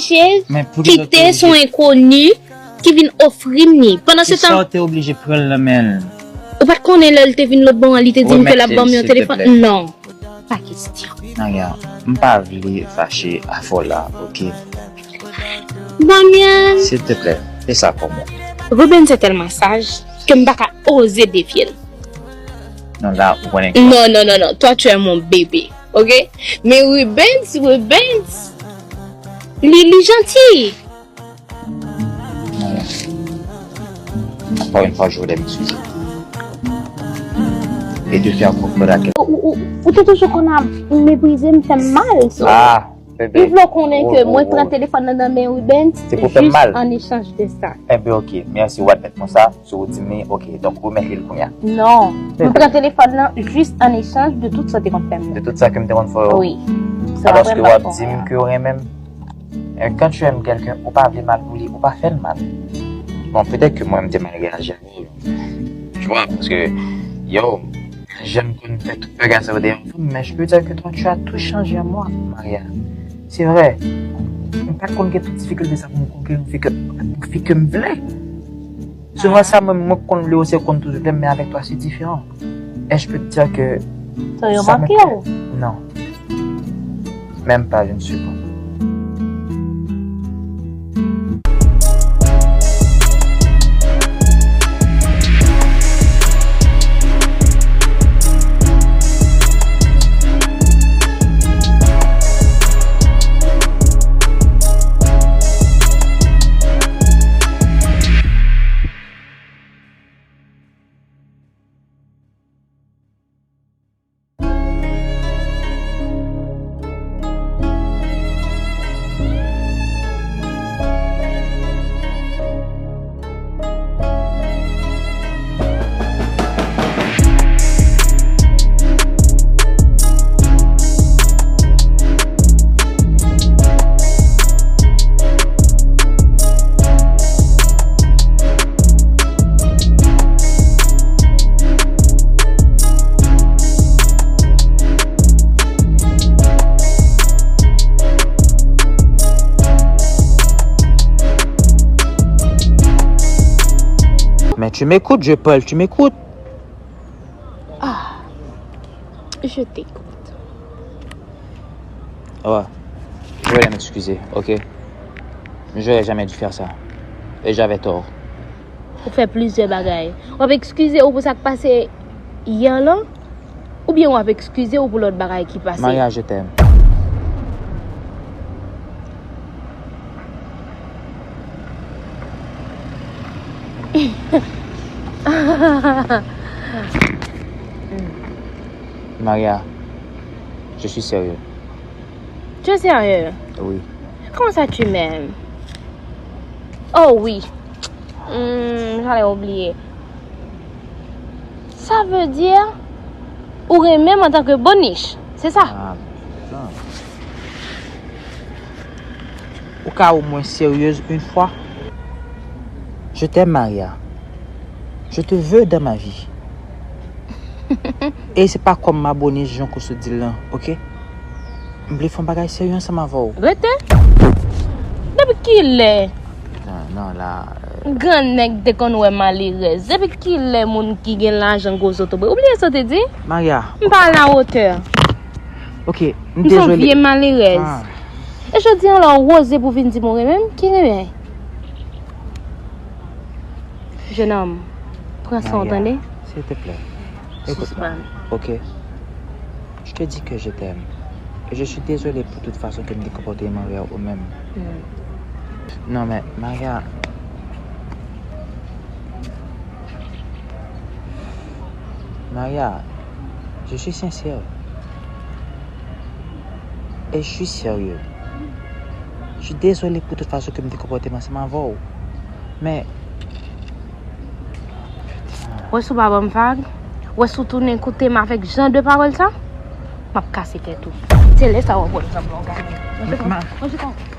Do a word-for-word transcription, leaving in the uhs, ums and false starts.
Che, kite se yon enkoni ki vin ofri m li. Pandan se tan, ou te oblije pran l nan men l? Ou pa t konnen lè l te vin lòt bò an, li te di m ke l ap ban m yon telefòn? Non. Pa kesyon. Naya, m pa vle fache avè w la, oke? Damian! Silteplè, fè sa pou mwen. Ruben se tèlman saj ke m pa ka oze defye l. Non, la, ou konnen. Non, non, non, non. Toi, tu es mon bébé, oke? Men Rubens, Rubens, li, li janti. Ankò yon fwa, je voudrais m'excuser. Et te faire comprendre à quel... Ou, ou, ou, ou te toujou konn ap meprize m, fè m mal. Ah, bebe. Li vle w konnen ke mwen pran telefòn nan nan men Rubens jis an echanj de sa. Enben, oke. Mèsi, w admèt mwen sa. Si w di m li, oke. Donk, remèt li l kounye a. Non. Mwen pran telefòn nan jis an echanj de tout sa w te konn fè m. De tout sa ke m te konn fè w? Wi. Alòske w ap di m ke w renmen m? E, quand tu aimes quelqu'un, ou pa vle mal pou li, ou pa fè l mal. Bon, petèt ke mwen, m te mal reyaji avè w. Tu vois, paske, yo, jèn konn fè tout bagay sa yo dèyè yon fanm, mais je peux dire que toi, tu as tout changé en moi, Maria. Se vrè. M pa t konn gen tout difikilte sa pou m konkeri yon fi ke, yon fi ke m vle. Selon sa, mwen, mwen konn vle w, se konn toujou vle m, men avèk twa, se diferan. Et je peux te dire que sa me plaît. Non. Même pas une seconde. Mais tu m'écoutes, je parle, tu m'écoutes. Ah, je t'écoute. Ah, je voulais m'excuser, ok? J'aurais jamais dû faire ça. Et j'avais tort. Ou fè plizyè bagay. W ap ekskize w pou sa k pase yè lan? Oubyen w ap ekskize w pou lòt bagay ki pase? Maria, je t'aime. Maria, je suis sérieux. Tu es sérieux? Oui. Comment ça, tu m'aimes? Oh oui. Hmm, j'allais oublier. Ça veut dire, ou renmen m antanke Boniche, c'est ça? Ah, putain. Ou ka omwen sérieuse une fois? Je t'aime, Maria. Je te veux dans ma vie. E se pa kòm m abone jan ke w sot di l lan, oke? M vle fè yon bagay serye ansanm avè w. Rete! Depi kilè? Non, non, la, euh, grann nèg te konn wè malerèz. Depi kilè moun ki gen lajan, gwo zotobre? Ou bliye sa w te di? Maria, m pa alawotè. Oke, m dezole. M se yon vye malerèz. Ah. E jodi an la, ou oze pou vin di m ou renmen m? Ki renmen? Jeune homme, pran san w, tande? Maria, s'il te plaît, écoute-moi, ok? Je te dis que je t'aime. Et je suis désolé pour toute façon ke m te konpòte m anvè ou menm. Hmm. Non, mais Maria, Maria, je suis sincère. Et je suis sérieux. Je suis désolé pour toute façon ke m te konpòte m ansanm avè w. Men, wè si w pa ban m vag, wè si w tounen koute m avèk jan de pawòl sa, m ap kase tèt ou. Se lè sa w ap wè m sanble yon gamin. Manje konsa.